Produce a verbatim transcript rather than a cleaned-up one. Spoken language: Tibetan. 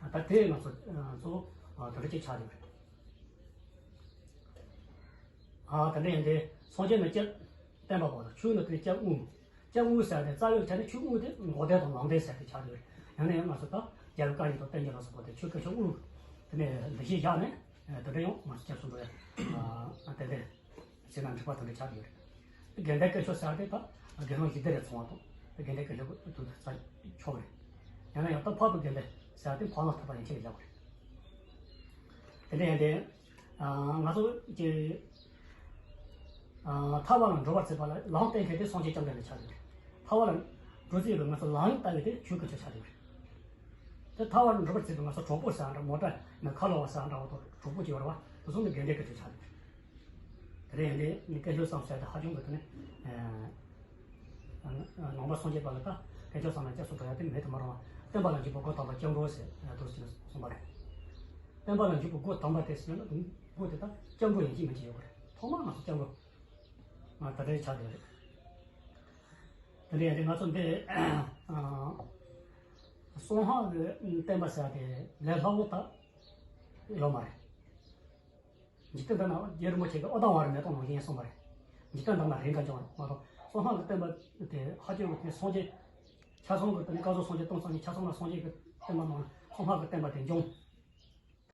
ད་དེ་ང་ཚོ་ཚོ་དེ་འདྲ་ཅིག་ཆགས་ཡོད་རེད། ཨ་དེ་འདྲ་ཡིན་དུས་སངས་རྒྱས་ནི་སྐྱབས་བསྟན་པ་པོ་དང་ཆོས་ནི་དེ་སྐྱབས་དངོས། སྐྱབས་དངོས་ཟེར་ཏེ་རྩ་བའི་ཆ་ནས་ཆོས་དངོས་དེ་འགོག་བདེན་དང་ལམ་བདེན་ཟེར་ཏེ་ཆགས་ཡོད་རེད། ཡང་ན་ཡང་ང་ཚོ་ད་རྒྱལ་བའི་བཀའ་ཡིག་དང་བསྟན་བཅོས་ལ་སོགས་པ་དེ་ཆོས་སྐད་ཆོས་དངོས་དེ་ནས་འདུ་ཤེས་བཞག་ནས་དེ་འདྲ་ཡང་ང་ཚོ་སྐྱབས་སུ་འགྲོ་ཡ་དེ་འདྲ། ཟེར་ན་འགྲིག་པ་དེ་འདྲ་ཆགས་ཡོད་རེད། དགེ་ལྡན་སྐད་ཆོས་ཟེར་ཏེ་ད་དགེ་སློང་བཞི་སྡེ་རེ་ཚང་བ་དང་དགེ་ལྡན་སྐད་ཆོས་དུ་རྩ་ཆོག་རེད། ཡང་ན་ཡང་ད་འཕགས་པའི་དགེ་འདུན་ཟེར་ཏེ་འཕགས་ལམ་ཐོབ་པ་ཡན་ཆད་ལ་བཞག་པ་རེད། དེ་འདྲ་ཡིན་ཏེ། ང་ཚོ་ཀྱི་ཐར་པ་ལ་འགྲོ་བར་བྱེད་པ་ལ་ལམ་བསྟན་མཁན་དེ་སངས་རྒྱས་བཅོམ་ལྡན་འདས་ཆགས་ཡོད་རེད། ཐར་པ་ལ་འགྲོ་རྩིས་ལ་ང་ཚོ་ལམ་ལྟ་བའི་དེ་ཆོས་སྐད་ཆོས་ཆགས་ཡོད་རེད། དེ་ཐར་པ་ལ་འགྲོ་བར་བྱེད་པའི་ང་ཚོ་གྲོགས་པོ་ཟེར་འདྲ་མོ་ཊ་ནས་ཁ་ལོ་བ་ཟེར་འདྲ་བ་དང་གྲོགས་པོ་ཅིག་ཡོད་རེད་བ། དེ་ཚོ་ནི་དགེ་འདུན་སྐད་ཆོས་ཆགས་ཡོད་རེད། དེ་རིང་འདི་སྐད་ཆོས་བསམ་ཟེར་དེ་ཧ་ཅང་གི་དེ་ནི། ནང་པ་སངས་རྒྱས་པ་ལ་ད་སྐད་ཆོས་བསམ་ལ་སྐྱབས་སུ་འགྲོ་ཡ་དེ་མེད་དུ་མ་རུང་བ། བསྟན་པ་ལ་འཇུག་པའི་སྒོ་དམ་པ་སྐྱབས་འགྲོ་ཟེར་དུ་ཞིག་གསུངས་པ་རེད། བསྟན་པ་ལ་འཇུག་པའི་སྒོ་དམ་པ་དེ་ཟེར་ན་སྒོ་དེ་ད་སྐྱབས་འགྲོ་ཡིན་གཅིག་མིན་གཅིག་ཡོད་པ་རེད། ཐོག་མར་ང་ཚོ་སྐྱབས་འགྲོ་ང་ད་ལྟའི་ཆ་དེ་རེད། དེ་འདྲ་ཡིན་དུས་ང་ཚོ་འདི་གསང་སྔགས་ཀྱི་བསྟན་པ་ཟེར་དེ་ལས་སླ་བོ་ད་ཡོད་མ་རེད། འཇིག་རྟེན་འདི་ན་རྗེ་རིན་པོ་ཆེ་གིས་ཨོ་ཏང་བ་རི་མེ་ཏོག་ནང་བཞིན་གསུངས་པ་རེད། འཇིག་རྟེན་འདི་ན་རེས་འགའ་འབྱུང་བ་མ་གཏོགས་གསང་སྔགས་ཀྱི་བསྟན་པ་དེ་ཧ་ཅང་གི་དེ་སངས་རྒྱས་ཆ་ཚང་གི་དེ་ནི་བསྐལ་བཟང་སངས་རྒྱས་སྟོང་ཚོ་ནི་ཆ་ཚང་ལ་སངས་རྒྱས་ཀྱི་བསྟན་པ་ནང་གསང་སྔགས་ཀྱི་བསྟན་པ་དེ་འབྱུང་།